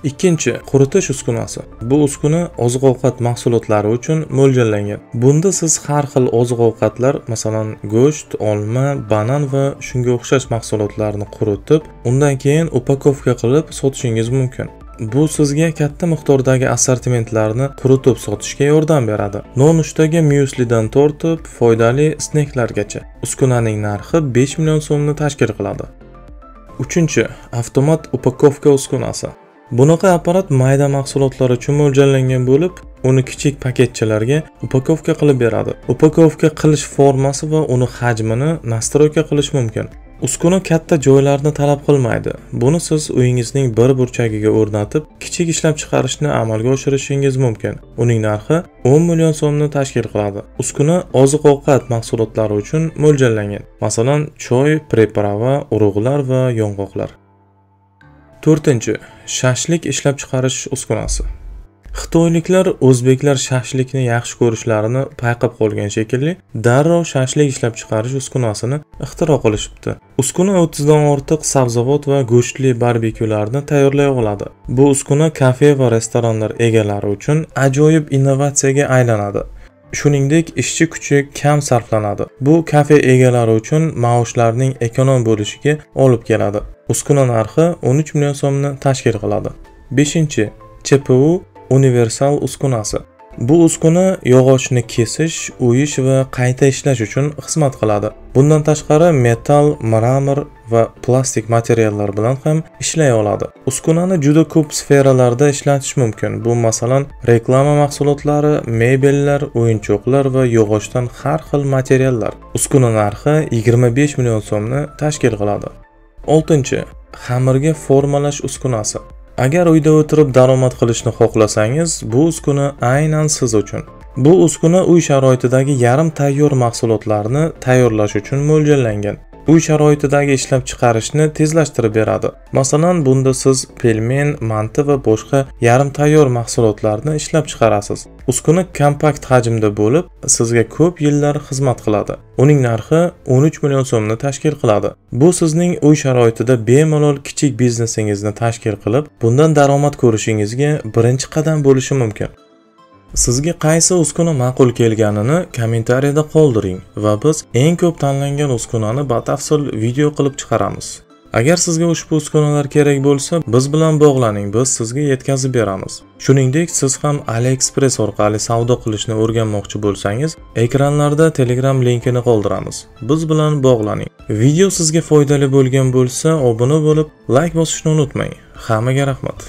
Ikkinchi, quritish uskunasi. Bu uskuna oziq-ovqat mahsulotlari uchun mo'ljallangan. Bunda siz har xil oziq-ovqatlar, masalan, go'sht, olma, banan va shunga o'xshash mahsulotlarni quritib, undan keyin upakovka qilib sotishingiz mumkin. Bu sizga katta miqdordagi assortimentlarni quritib sotishga yordam beradi. Nonushtaga myuslidan tortib, foydali sneklargacha. Uskunaning narxi 5 million so'mni tashkil qiladi. Uchinchi, avtomat upakovka uskunasi. Bunaqa apparat mayda mahsulotlar uchun mo'ljallangan bo'lib, uni kichik paketchalarga upakovka qilib beradi. Upakovka qilish formasi va uni hajmini nastroyka qilish mumkin. Uskuna katta joylarni talab qilmaydi. Buni siz uyingizning bir burchagiga o'rnatib, kichik ishlab chiqarishni amalga oshirishingiz mumkin. Uning narxi 10 million so'mni tashkil qiladi. Uskuna oziq-ovqat mahsulotlari uchun mo'ljallangan. Masalan, choy, preparava, urug'lar va yong'oqlar. To'rtinchi, shashlik ishlab chiqarish uskunasi. Xitoyliklar o'zbeklar shashlikni yaxshi ko'rishlarini payqab qolgan shekilli, darrov shashlik ishlab chiqarish uskunasini ixtiro qilishibdi. Uskuna 30 dan ortiq sabzavot va go'shtli barbekyularni tayyorlay oladi. Bu uskuna kafe va restoranlar egalari uchun ajoyib innovatsiyaga aylanadi. Shuningdek, ishchi kuchi kam sarflanadi. Bu kafe egalari uchun maoshlarning ekonom bo'lishiga olib keladi. Uskuna narxi 13 million so'mni tashkil qiladi. 5. CPU universal uskunasi. Bu uskuna yog'ochni kesish, o'yish va qayta ishlash uchun xizmat qiladi. Bundan tashqari metal, mramor va plastik materiallar bilan ham ishlay oladi. Uskunani juda ko'p sferalarda ishlatish mumkin. Bu masalan, reklama mahsulotlari, mebellar, o'yinchoqlar va yog'ochdan har xil materiallar. Uskuna narxi 25 million so'mni tashkil qiladi. 6. Xamirga formalash uskunasi. Agar uyda o'tirib daromad qilishni xohlasangiz, bu uskuna aynan siz uchun. Bu uskuna uy sharoitidagi yarim tayyor mahsulotlarni tayyorlash uchun mo'ljallangan. Uy sharoitidagi ishlab chiqarishni tezlashtirib beradi. Masalan, bunda siz pelmen, manti va boshqa yarim tayyor mahsulotlarni ishlab chiqarasiz. Uskuna kompakt hajmda bo'lib, sizga ko'p yillar xizmat qiladi. Uning narxi 13 million so'mni tashkil qiladi. Bu sizning uy sharoitida bemalol kichik biznesingizni tashkil qilib, bundan daromad ko'rishingizga birinchi qadam bo'lishi mumkin. Sizga qaysi uskuna ma'qul kelganini kommentariyada qoldiring va biz eng ko'p tanlangan uskunani batafsil video qilib chiqaramiz. Agar sizga ushbu uskunalar kerak bo'lsa, biz bilan bog'laning, biz sizga yetkazib beramiz. Shuningdek, siz ham AliExpress orqali savdo qilishni o'rganmoqchi bo'lsangiz, ekranlarda Telegram linkini qoldiramiz. Biz bilan bog'laning. Video sizga foydali bo'lgan bo'lsa, obuna bo'lib, like bosishni unutmang. Hammaga rahmat.